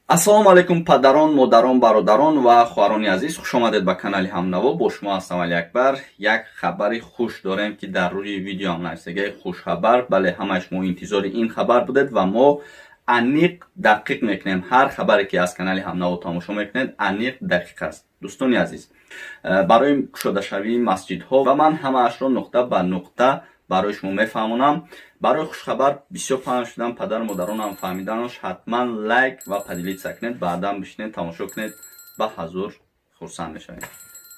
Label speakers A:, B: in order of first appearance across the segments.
A: Ассалому алайкум, падарон, модарон, бародарон ва хоҳарони азиз. Хуш омадед ба канали Ҳамнаво. Бо шумо ҳастам Алиакбар. Як хабари хуш дорем, ки дар рӯи видеоам нависагии хушхабар. Бале, ҳамаи шумо интизори ин хабар будед ва мо аниқ дақиқ мекунем. Ҳар хабаре, ки аз канали Ҳамнаво тамошо мекунед, аниқ дақиқ аст. Дӯстони азиз, барои кушодашавии масҷидҳо ва ман ҳамаашро нуқта ба нуқта барои шумо мефаҳмонам. Барои хушхабар бисёр паҳн шудан, падару модаронам фаҳмиданош, ҳатман лайк ва поделиться кунед, баъдан бишинед, тамошо кунед, ба ҳазур хурсанд мешавед.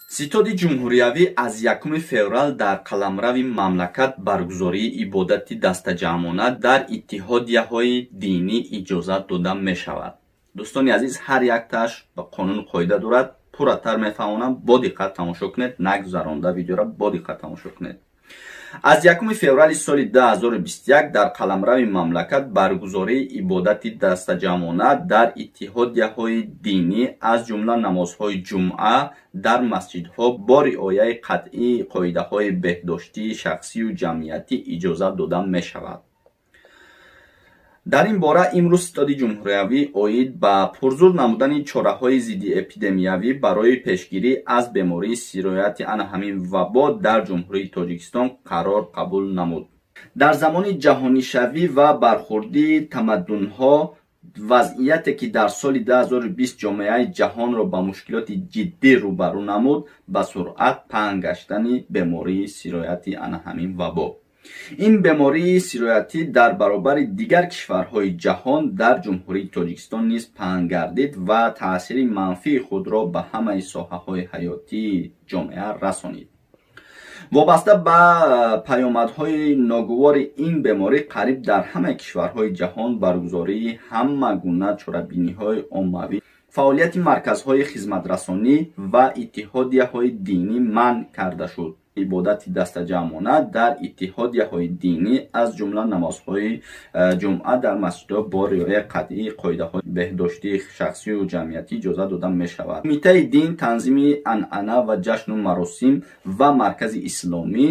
A: Ситоди ҷумҳуриявӣ аз 1 феврал дар қаламрави мамлакат баргузории ибодати дастаҷамъона дар иттиҳодияҳои динӣ иҷозат дода мешавад. Дӯстони азиз, ҳар яктааш ба қонуну қоида дорад, пурратар мефаҳмонам. Бо диққат тамошо кунед, нагузаронда видеоро, бо диққат тамошо кунед. Аз 1 феврали соли 2021 дар қаламрави мамлакат баргузории ибодати дастаҷамъона дар иттиҳодияҳои динӣ, аз ҷумла намозҳои ҷумъа дар масҷидҳо, бо риояи қатъии қоидаҳои беҳдоштии шахсию ҷамъиятӣ иҷозат дода мешавад. Дар ин бора имрӯз Ситоди ҷумҳуриявӣ оид ба пурзур намудани чораҳои зиддиэпидемиявӣ барои пешгирӣ аз бемории сирояти ана ҳамин вабо дар Ҷумҳурии Тоҷикистон қарор қабул намуд. Дар замони ҷаҳонишавӣ ва бархӯрдии тамаддунҳо, вазъияте ки дар соли 2020 ҷомеаи ҷаҳонро ба мушкилоти ҷиддӣ рӯбарӯ намуд, ба суръат паҳн гаштани бемории сирояти ана ҳамин вабо, ин бемории сироятӣ дар баробари дигар кишварҳои ҷаҳон дар Ҷумҳурии Тоҷикистон низ паҳн гардид ва таъсири манфии худро ба ҳамаи соҳаҳои ҳаётии ҷомеа расонид. Вобаста ба паёмадҳои ногувори ин беморӣ, қариб дар ҳамаи кишварҳои ҷаҳон баргузории ҳама гуна чорабиниҳои оммавӣ, фаъолияти марказҳои хизматрасонӣ ва иттиҳодияҳои динӣ манъ карда шуд. Ибодати дастаҷамъона дар иттиҳодияҳои динӣ, аз ҷумла намозҳои ҷумъа дар масҷидҳо, бо риояи қатъии қоидаҳои беҳдоштии шахсию ҷамъиятӣ иҷозат дода мешавад. Кумитаи дин, танзими анъана ва ҷашну маросим ва Маркази исломӣ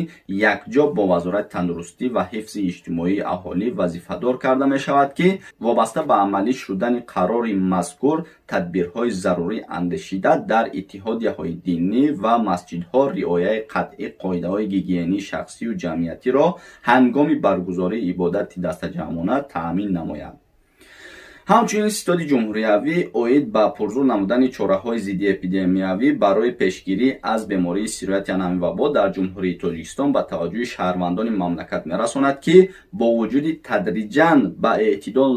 A: якҷо бо Вазорати тандурустӣ ва ҳифзи иҷтимоии аҳолӣ вазифадор карда мешавад, ки вобаста ба амалӣ шудани қарори мазкур тадбирҳои зарурӣ андешида, дар иттиҳодияҳои динӣ ва масҷидҳо риояи қатъии қоидаҳои гигиении шахсию ҷамъиятиро ҳангоми баргузории ибодати дастаҷамъона таъмин намояд. Ҳамчунин Ситоди ҷумҳуриявӣ оид ба пурзур намудани чораҳои зиддиэпидемиявӣ барои пешгирӣ аз бемории сирояти анами вабо дар Ҷумҳурии Тоҷикистон ба таваҷҷӯҳи шаҳрвандони мамлакат мерасонад, ки бо вуҷуди тадриҷан ба эътидол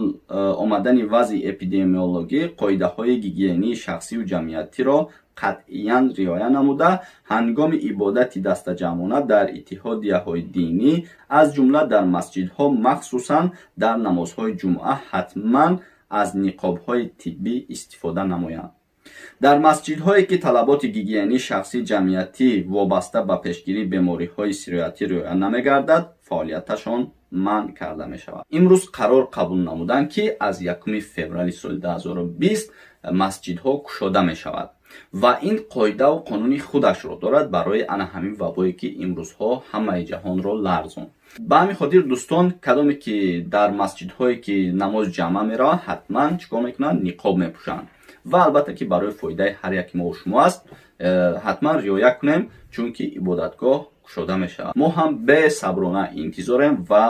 A: омадани вазъи эпидемиологӣ, қоидаҳои гигиении шахсию ҷамъиятиро қатъиян риоя намуда, ҳангоми ибодати дастаҷамъона дар иттиҳодияҳои динӣ, аз ҷумла дар масҷидҳо, махсусан дар намозҳои ҷумъа, ҳатман аз ниқобҳои тиббӣ истифода намоянд. Дар масҷидҳое, ки талаботи гигиении шахсии ҷамъиятӣ вобаста ба пешгирии бемориҳои сироятӣ риоя намегардад, фаъолияташон манъ карда мешавад. Имрӯз қарор қабул намуданд, ки аз 1 феврали соли 2020 масҷидҳо кушода мешавад ва ин қоидаву қонуни худашро дорад барои ана ҳамин вабое, ки имрӯзҳо ҳамаи ҷаҳонро ларзонд. Ба ҳамин хотир, дӯстон, кадоме ки дар масҷидҳое ки намози ҷамъа мераванд, ҳатман чӣ кор мекунанд? Ниқоб мепӯшанд. Ва албатта, ки барои фоидаи ҳар яки мову шумо аст, ҳатман риоя кунем, чунки ибодатгоҳ кушода мешавад. Мо ҳам бесаброна интизорем ва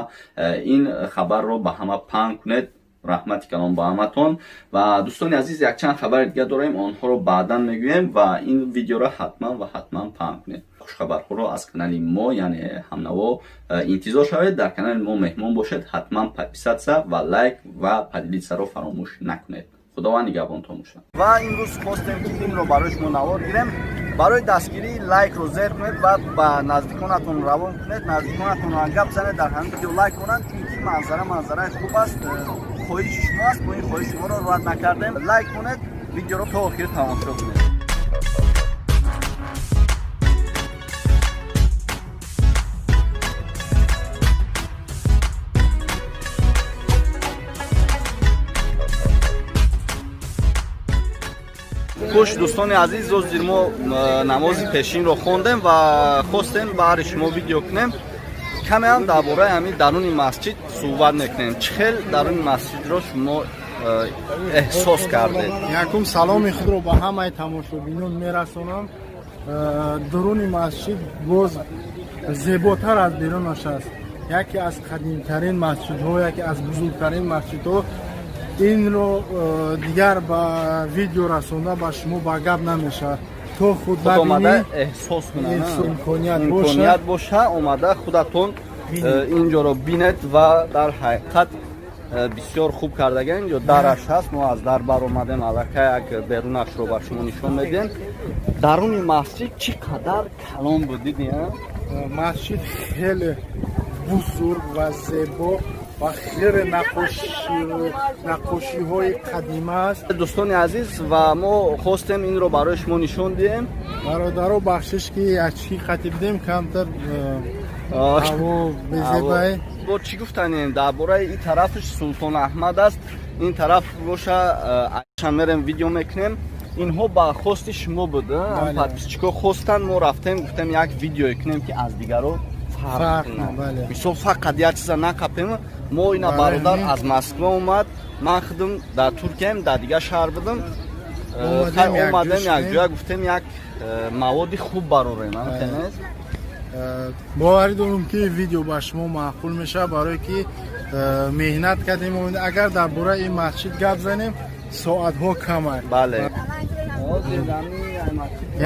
A: ин хабарро ба ҳама паҳн кунед. Раҳмати калом ба ҳаматон. Ва дӯстони азиз, якчанд хабари дига дорем, онҳоро баъдан мегӯем ва ин видеоро ҳатман ва ҳатман паҳн кунед. Хушхабарҳоро аз канали мо, яъне Ҳамнаво, интизор шавед. Дар канали мо меҳмон бошед, ҳатман подписаться ва лайк ва поделиться ро фаромӯш накунед. Худованд нигаҳбонтон бошад.
B: Ва имрӯз хостем, ки инро барои шумо навор гирем. Барои дастгирӣ лайкро зер кунед ва ба наздиконатон равон кунед, наздиконатонро гап занед, дар ҳамин видео лайк кунанд, чунки манзара манзараи хуб аст. Хоҳиши шумо аст, мо ин хоҳиши шуморо рад накардем. Лайк кунед, видеоро то охир тамошо кунед. Хуш, дӯстони азиз, ҳозир мо намози пешинро хондем ва хостем баҳри шумо видео кунем. Каме ҳам дар бораи ҳамин даруни масҷид суҳбат мекунем. Чӣ хел даруни масҷидро шумо
A: Эҳсос кардед?
C: Якум, саломи худро ба ҳамаи тамошобинон мерасонам. Дуруни масҷид боз зеботар аз берунаш аст. Яке аз қадимтарин масҷидҳо, яке аз бузургтарин масҷидҳо. Инро дигар ба видео расонда ба шумо ба гап намешавад, то худ
A: омада эҳсос кунад.
C: Имконият
A: боша, омада худатон инҷоро бинед ва дар ҳақиқат бисёр хуб кардага. Инҷо дараш ҳаст, мо аз дар баромадем, аллакай як берунашро ба шумо нишон медиҳем. Даруни масҷид чӣ қадар калон буд, диди?
C: Масҷид хеле бузург ва зебо ва хеле наққошиҳои қадима аст.
A: Дӯстони азиз, ва мо хостем инро барои шумо нишон диҳем.
C: Бародаро, бахшиш, ки ячки қатӣ бидем, камтар ҳаво безебай.
A: Бо чӣ гуфтанем дар бораи ин тарафаш? Султон Аҳмад аст, ин тараф боша мерем, видео мекунем. Инҳо ба хости шумо буд, подписчик о хостанд, мо рафтем, гуфтем, як видеое кунем, ки аз дигаро фарқ кунад. Мисол, фақат як чиза накапем мо. Ина бародар аз Москва омад, ман худам дар Туркияем, дар дигар шаҳр будам, омадем якҷоя, гуфтем, як маводи хуб барорем.
C: Боварӣ дорам, ки видео ба шумо маъқул мешавад, барое ки меҳнат кардем. Агар дар бораи ин масҷид гап занем, соатҳо камай.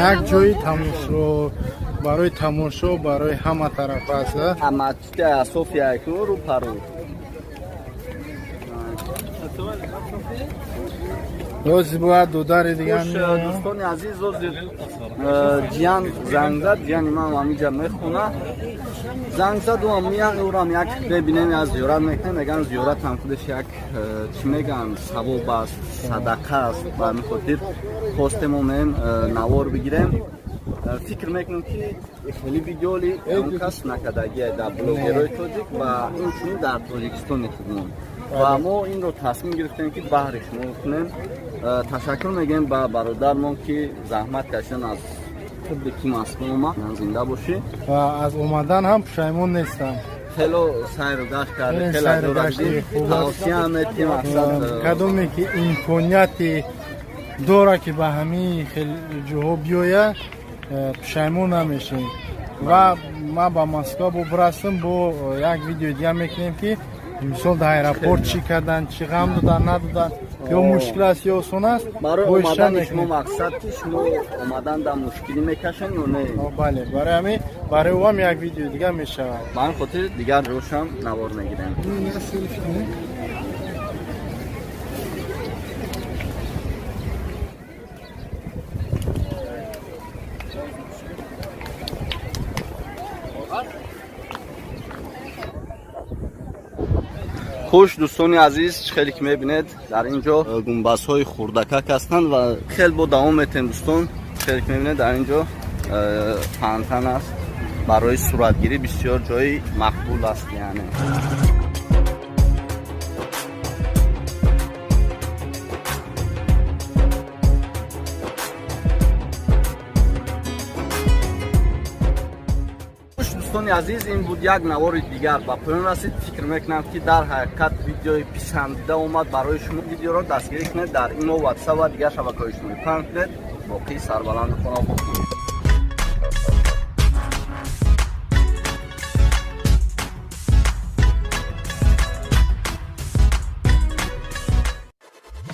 C: Як ҷои тамошо, барои тамошо, барои ҳама тараф аст.
A: Масҷиди София рӯ пару.
C: Рози бояд додари дигар.
A: Дӯстони азиз, ҳозир ҷиян занг зад, ҷияни ман ҳамиҷа мехона, занг зад, урам як мебинем, як зиёрат мекунем. Меган, зиёрат ҳам худаш як, чӣ меган, савоб аст, садақа аст. Ба ҳамин хотир хостем омем, навор бигирем. Фикр мекунем, ки хеле видеоли он кас накардагия дар блогерои тоҷик ва инчунин дар Тоҷикистони худмон, ва мо инро тасмим гирифтем, ки баҳри шумо кунем. Ташаккур мегӯем ба бародармон, ки заҳмат кашидан, аз худи ки Москва омад. Зинда бошӣ.
C: Ва аз омадан ҳам пушаймон нестам.
A: Хело сайру гашт карди, хело метим.
C: Кадоме ки имконияти дора, ки ба ҳамин хел ҷоҳо биёяд, пушаймон намешем. Ва ман ба Москва бо бирасам, бо як видеои дига мекунем, ки мисол дар аэропорт чӣ кардан, чӣ ғам додан, нададан, ё мушкил аст, ё осон аст.
A: Барои омадани шумо мақсад, ки шумо омадан дар мушкилӣ мекашанд ё не?
C: Бале, барои ҳамин, барои ӯам як видеои дига мешавад.
A: Ба ҳамин хотир дигар ҷошам навор мегирем. Хуш, дӯстони азиз, хеле ки мебинед, дар ин ҷо гумбазҳои хурдакак ҳастанд ва хел бо давом метем. Дӯстон, хеле ки мебинед, дар ин ҷо фонтан аст, барои суратгирӣ бисёр ҷои мақбул аст, яъне. Дӯстони азиз, ин буд як навори дигар, ба поён расид. Фикр мекунам, ки дар ҳақиқат видеои писандида омад барои шумо. Видеоро дастгирӣ кунед, дар имо, Ватсап ва дигар шабакаҳои иҷтимоӣ паҳн кунед. Боқӣ сарбаланду хонобод.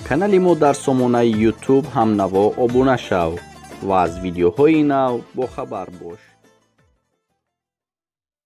A: Канали мо дар сомонаи Ютуб «Ҳамнаво» обуна шав ва аз видеоҳои нав бохабар бош.